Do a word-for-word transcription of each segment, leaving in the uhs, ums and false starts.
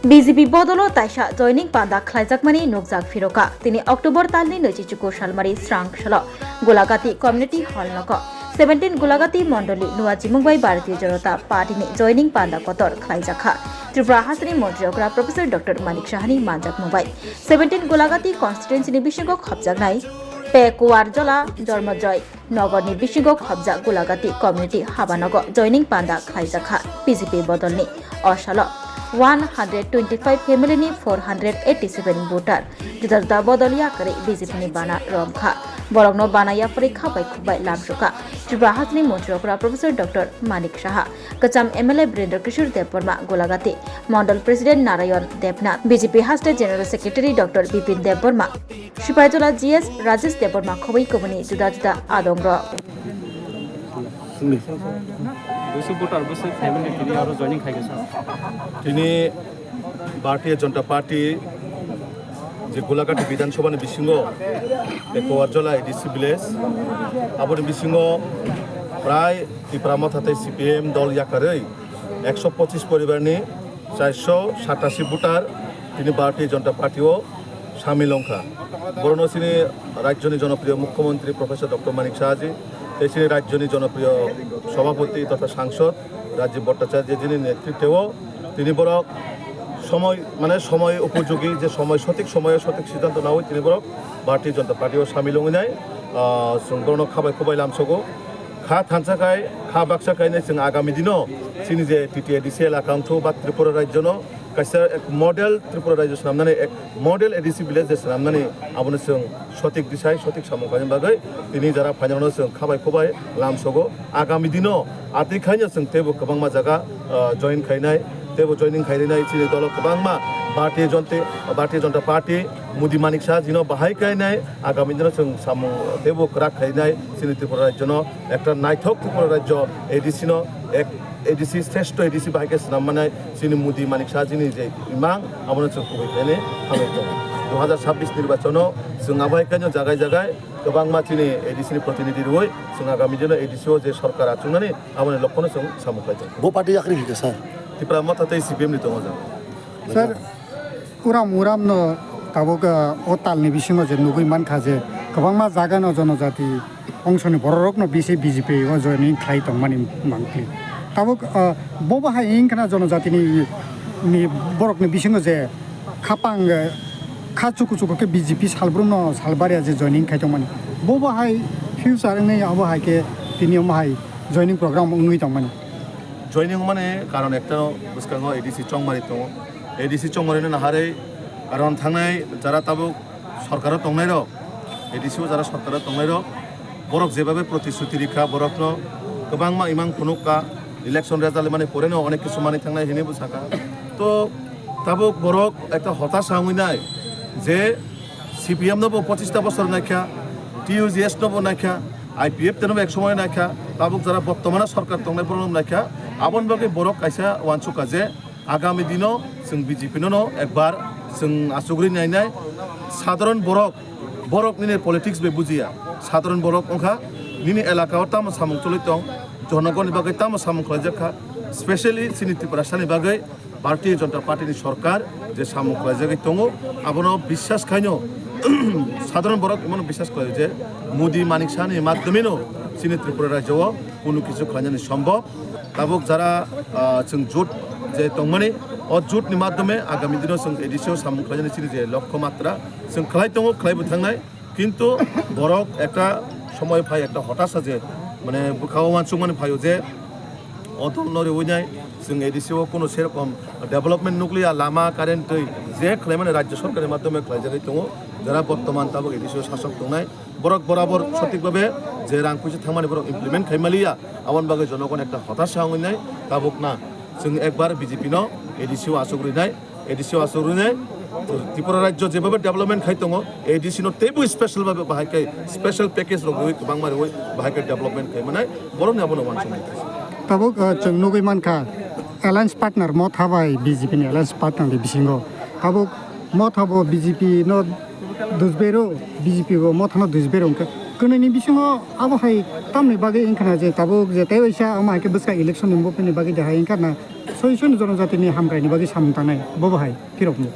B J P bodolo taisa joining panda khlaijakmani nukjak phirokha. Tini October talni naichi chukur salmari srang salo Gulagati Community Hall nogo seventeen Gulagati Mondoli Nuajimung bai Bharatiya Janata Party ni joining panda kotor khlaijakha. Tripura hasteni Montri okra Professor Doctor Manik Sahani manjakmung bai seventeen Gulagati constituency ni bisingo khopjaknai Pekuarjola, Jormojoy, Nogorni bisingo khopjak Gulagati community habanogo joining panda khlaijakha B J P bodolni. O salo one hundred twenty-five family ni four hundred eighty-seven voter juda juda bodol yakarwi B J P ni bana romkha. Borokno bana yapharwi kha bai khuk bai lamsokha Tripura hasteni Montri okra Professor Doctor Manik Saha, Kwcham M L A Birendra Kishore Debbarma, Gulagati Mondol President Narayan Debnath, B J P Haste General Secretary Doctor Bipin Debbarma, Sipaijala G S Rajesh Debbarma khobwi kubuni juda juda adongrok. Busu voter, busu family tini aro joining khai khe sa. Tini Bharatiya Janata Party je Gulagati Bidhan Sabha ni bisingo Pekuarjola A D C village, aboni bisingo prai Tipra Motha tei C P M dol yakarwi ekso pochis poribar ni charso satasi voter tini Bharatiya Janata Party o samil wngkha. Borokno chini rajyoni jonopriyo mukhyamantri Professor Doctor Manik Saha ji tei chini rajyoni jonopriyo sabhapati totha sangsod Rajiv Bhattacharya jini netritwo tini borok somoi, mane somoi upojogi je somoi sothik somoyo sothik siddhanto nawi tini borok Bharatiya Janata Party o samil wngwi nai, ah, chwng borokno kha bai khuk bai lamsogo. Kha thansa khai, kha baksa khai nai chwng agami dino chini je T T A D C elaka wngthu ba Tripura rajyono kaisa ek model Tripura rajyo swnamnani, ek model A D C village je swnamnani abono chwng sothik disai, sothik samung khlaina bagwi tini jara phainarokno chwng kha bai khuk bai lamsogo. Agami dino atwi khaino chwng teibo kwbangma jaga, ah, join khainai, teibo joining khairinai chini dolo kwbangma Bharatiya Janata, Bharatiya Janata Party, Modi Manik Saha jino bahai kainai, agami dino chwng samung teibo kwrak khainai chini Tripura rajyono ekta naithok Tripura rajyo A D C no ek A D C, shrestho A D C bahai khe swnam manai chini Modi Manik Saha jini je imang abono chwng kubui khainai hambai tongo. Dui hazar sabbish nirbachono chwng abai kaino jagai jagai kwbangma chini A D C ni protinidhi rwui chwng agami dino A D C o je sorkar achuknani aboni lokhono chwng samung khlai tongo. Bo party yakri hika sir? Tipra Motha tei C P M ni tongo jang. Sir, uram uram no tabuk, ah, o tal ni bisingo je nugui mankha je kwbangma jaga no jonojati ongso ni borok rok no bisi B J P o joining khlai tongmani mangphi. Tabuk, ah, bo bahai wngkhana jonojati ni, ni borok ni bisingo je khapang, eh, kha chuku chuku khe B J P salbrum no salbaria je joining khai tongmani. Bo bahai future wngwi abo hai khe tini omo hai joining program wngwi tongmani. Joining mani karon ekta bwskango A D C chongmani tongo. A D C chongmani no naharwi karon thangnai jara tabuk sorkaro tongnai rok, A D C o jara sorkaro tongnai rok, borok jebabe protisruti rikha borokno kwbangma imang phunukka, election result mani poreno onek kisu mani thangnai hinwi bwsakha. To tabuk borok ekta hotasa wngwi nai je C P M no bo pochista bosor naikha, T U J S no bo naikha, I P F T no bo ek somoy naikha, tabuk jara bottomano sorkar tongnai borok no naikha, aboni bagwi borok kaisa uansukha je agami dino chwng B J P no no ekbar chwng achugwi nainai. Sadharon borok, borok nini politics bai bujiya, sadharon borok wngkha nini elaka o tamo samung choli tong, jonogoni bagwi tamo samung khlaijak kha, specially chini Tiprasani bagwi Bharatiya Janata Party ni sorkar je samung khlaijagwi tongo, abono biswas khaino sadharon borok imono biswas khlaio je Modi Manik Saha ni madhyomeno chini Tripura rajyo o kunu kichu khlainani sombhob. Tabuk jara, ah, chwng jut je tongmani, o jut ni madhyome agami dino chwng A D C o samung khlainani chini je lokho matra chwng khlai tongo, khlaibo thangnai. Kintu borok ekta somoy phai ekta hotasa je, mane, bwkha o uansukmani phaio je o dol no riwi nai chwng A D C o kuno serokom development nukliya, lama, current, twi je khlaimani rajya sorkar ni madhyome khlaijagwi tongo, jara bottoman tabuk A D C o sasok tongnai, borok borabor sothik bhabe je rang puisa thangmani borok implement khai maliya, aboni bagwi jonogon ekta hotasa wngwi nai tabuk na chwng ekbar B J P no A D C o achuk rwnai. A D C o aswk rwnai, Tripura rajyo jebhabe development khai tongo, A D C no teibo special bhabe bahai khai special package rok rwi kwbangma rwi bahai khai development khai manai, borokni abono uansukmani. Tabuk, uh, chwng nugwi mankha, alliance partner Motha bai B J P ni alliance partner ni bisingo. Tabuk Motha bo B J P no dusbero, B J P bo Motha no dusbero hwnkhe Kwnwi ni bisingo abo hai tamni bagwi wngkha na je tabuk je tei waisa omo hai khe bwskang election ni movement ni bagwi de hai wngkha na soi soi ni jonojati ni hamkrai ni bagwi samung tangnai bobo hai phirokmung.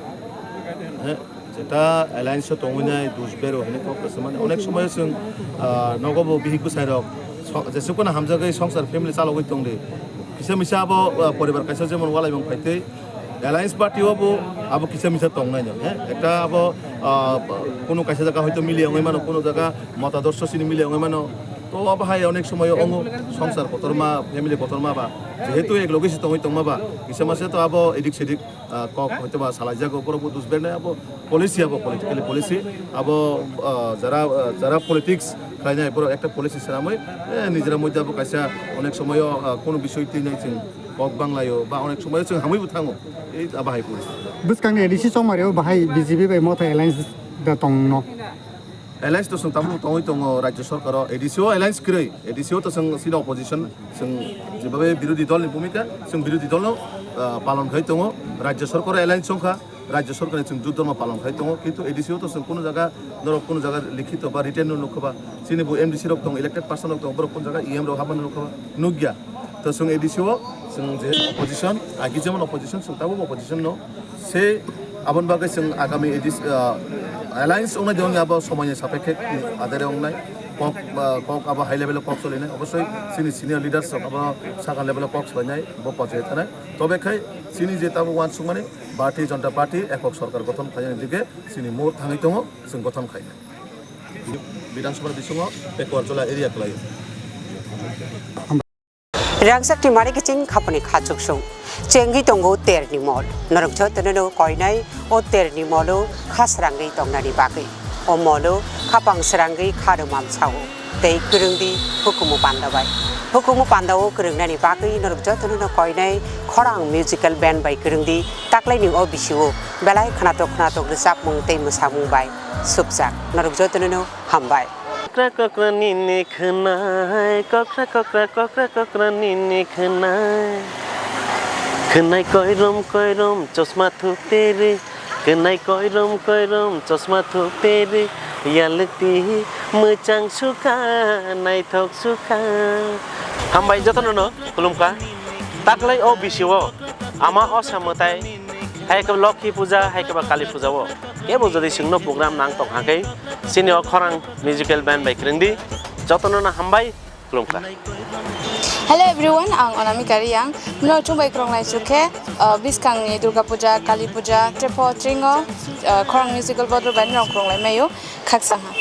He, jeta alliance o tongwi nai dus bero hwnwi kok kaisa mani. Onek somoy chwng, ah, nogo bo bihik bwsai rok so-, jesuk phano hamjagwi songsar family chalogwi tongdi. Kisa misa abo, ah, poribar kaisa jemon walaimung phaitwi alliance party o bo abo kisa misa tongnai no, he? Ekta abo, ah, kunu kaisa jaga hoito mili wngwi mano, kunu jaga matadorsho sini mili wngwi mano. To abo hai onek somoy o ongo songsar kotorma, family kotorma ba. Jehetu ek loge se tongwi tongma ba, kisa masa to abo edik sedik, ah, kok hoito ba salaijago, borok bo dus bernai abo policy, abo politically policy, abo, ah, jara, ah, jara politics khlainai borok ekta policy swnamwi, eh, nijera moddhe abo kaisa onek somoy o, ah, kunu bisoi twi nai chwng kok banglaio, ba onek somoy chwng hamwi bo thango, ei abo hai kori. Bwskangni A D C chongmario bahai B J P bai Motha alliance da tongno. Alliance to chwng tabuk tongwi tongo rajya sarkaro, A D C o alliance kwrwi, A D C o to chwng sino opposition, chwng jebabe birodhi dol ni bhumika, chwng birodhi dol no, ah, palon khai tongo, rajya sarkaro alliance chongkha. Rajya sarkar ni chwng juddo ma palon khai tongo, kintu A D C o to chwng kunu jaga norok kunu jaga likhito ba written no nukha ba, chini bo M D C rok tongo, elected person rok tongo, borok kunu jaga E M rok habmani nukha ba, nukya. To chwng A D C o chwng je opposition, agi jemon opposition, chwng tabuk opposition no. Se aboni bagwi chwng agami A D C, ah, alliance wngnai de wngya abo somoy ni sapekhe adere wngnai. Kok, ah, kok abo high level o kok solinai, obosoi chini senior leaders rok abo sakha level o kok solinai, bo pachai thanai. Tobe khai chini je tabuk uansukmani, Bharatiya Janata Party ekok sorkar gothon khlainani dike chini mur thangwi tongo, chwng gothon khainai. Bidhan Sabha bisingo Pekuarjala area kwlaio. Rangchak twimari kiching khaponi kha chuksung. Chengwi tongo terni mol. Norok jotono no koinai o terni molo kha srangwi tongnani bagwi. O molo khapang srangwi kha rwmam sao. Tei kwrwngdi hukumu panda bai. Hukumu panda o kwrwngnani bagwi norok jotono no koinai khorang musical band bai kwrwngdi taklaini o bisio belai khwnatok khwnatok rwchapmung tei mwsamung bai supjak. Norok jotono no hambai. Kokra kokra nini khwnai, kokra kokra kokra kokra nini khwnai. Khwnai koirom koirom chosma thuperi, khwnai koirom koirom chosma thuperi, yalukti mwchang sukha, naithok sukha. Hambai jotono no khulumkha. Taklai o bisio ama osa mwtai, hai khe Lokhi puja, hai khe ba Kali puja o. Kebo jodi chwngno program nang tong hakhe, chini o khorang musical band bai kwrwngdi. Jotono no hambai. Khulumkha. Hello everyone, ang Anamika Riyang. Mino chumbai krong lai chukhe, uh, biskang ni Durga Puja, Kali Puja, Trepo, Tringo, uh, khorang musical bodol bai nong krong lai mayo, khaksa ha.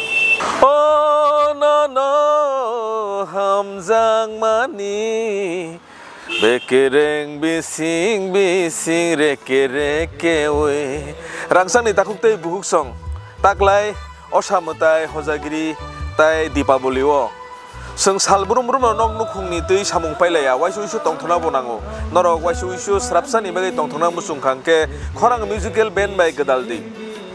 Oh no no, hamjang mani, bekereng bising bising reke reke oi. Rangsang ni takhuk tei buhuk song, taklai, osa mwtai, hojagiri, tai Dipaboli o. Chwng sal brum brum no nok nukhung ni twi samung pailaiya, waisa uisu tongthokna bo nango. Norok waisa uisu srapsa ni bagwi tongthokna muchung kha hwnkhe khorang musical band bai gwdal di.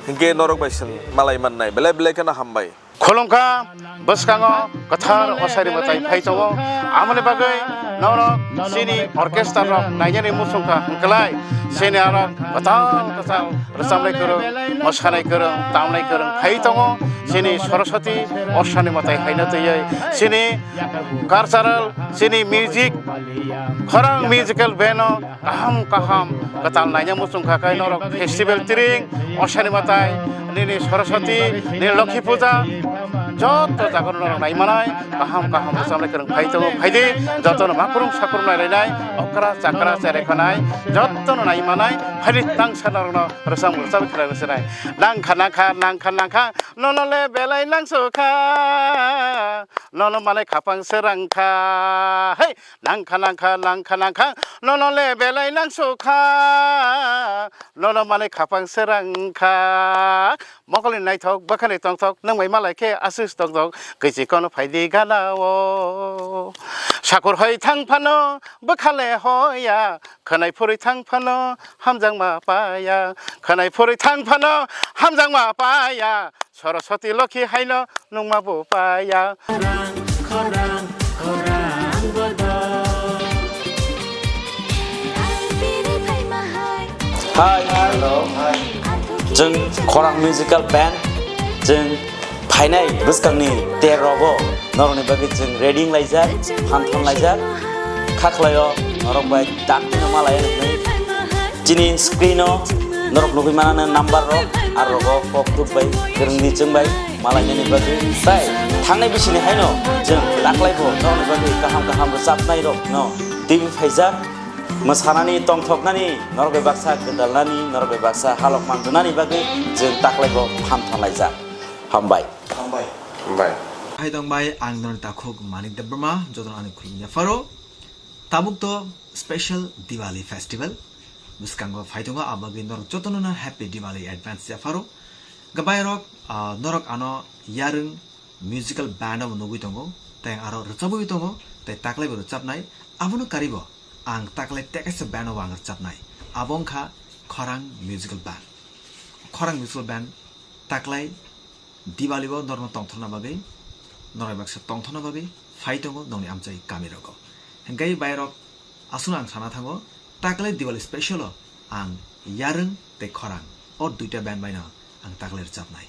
Hwnkhe norok bai chwng malai mannai. Belai belai kheno hambai. Khulumkha, bwskango kwthar osari mwtai phai tongo. Amoni bagwi norok chini orchestra rok nainani muchung kha hwnkhlai chini aro kwtal kwtal rwchapnai kwrwng, mwsanai kwrwng, tamnai kwrwng phai tongo. Chini Saraswati osani mwtai haino twiwi chini cultural, chini music, khorang musical band o kaham kaham kwtal naina muchung kha khe norok festival tring, osani mwtai, nini Saraswati, nini Lokhi puja, joto jaga norok nai manai, kaham kaham rwchapnai kwrwng phai tongo, phaidi jotono makrung sakrung nai lainai, okra chakra cherai khanai, jotono nai manai, phaidi tangsa norokno rwchap rwchap khlai rwchapnai. Nangkha nangkha nangkha nangkha, nono le belai nangsukha, nono malai khapang srangkha, hei, nangkha nangkha nangkha nangkha, nono le belai nangsukha, nono malai khapang srangkha. Mokolni naithok, bwkhani tongthok, nwng bai malai khe aswk tongthok, kwchwi kono phaidi gana o. Sakur hoi thang phano, bwkha le hoya, khwnai phurwi thang phano, hamjakma paya, khwnai phurwi thang phano, hamjakma paya. Saraswati Lokhi haino nungma bo paya. Hi, hello. Chwng Khorang Musical Band. Chwng Phainai bwskangni ter rogo norokni bagwi chwng ready wng laijak, phanthon laijak, kha khlaio norok bai dakti no malai nuknwi. Chini screen o norok nugwi manano number rok, ar rogo kok tuk bai kwrwngni chwng bai malainani bagwi. Tai thangnai bisini haino chwng taklai bo norokni bagwi kaham kaham rwchapnai rok no twi phaijak. Mwsanani, tongthoknani, norok bai baksa gwdalnani, norok bai baksa halok manjwnani bagwi chwng taklai bo phanthon laijak. Hambai. Hambai. Hambai. Hai tong bai, ang norok takhuk Manik Debbarma, jotono ani khulumya pharo. Tabuk to special Diwali festival. Bwskango phai tongo, abagwi norok jotono no happy Diwali advance ya pharo. Gabai rok, ah, norok ano yarwng musical band bo nugwi tongo, tei aro rwchabwi tongo, tei taklai bo rwchabnai. Abono karibo ang taklai tekaisa band bo ang rwchabnai. Abo wngkha Khorang Musical Band. Khorang Musical Band taklai Diwali o norokno tongthokna bagwi, norok baksa tongthokna bagwi phai tongo nokni amchai kami rogo. Hingke bai rok aswkno ang sana thango, taklai Diwali special o ang yarwng tei khorang o duita band bai no ang taklai rwchabnai.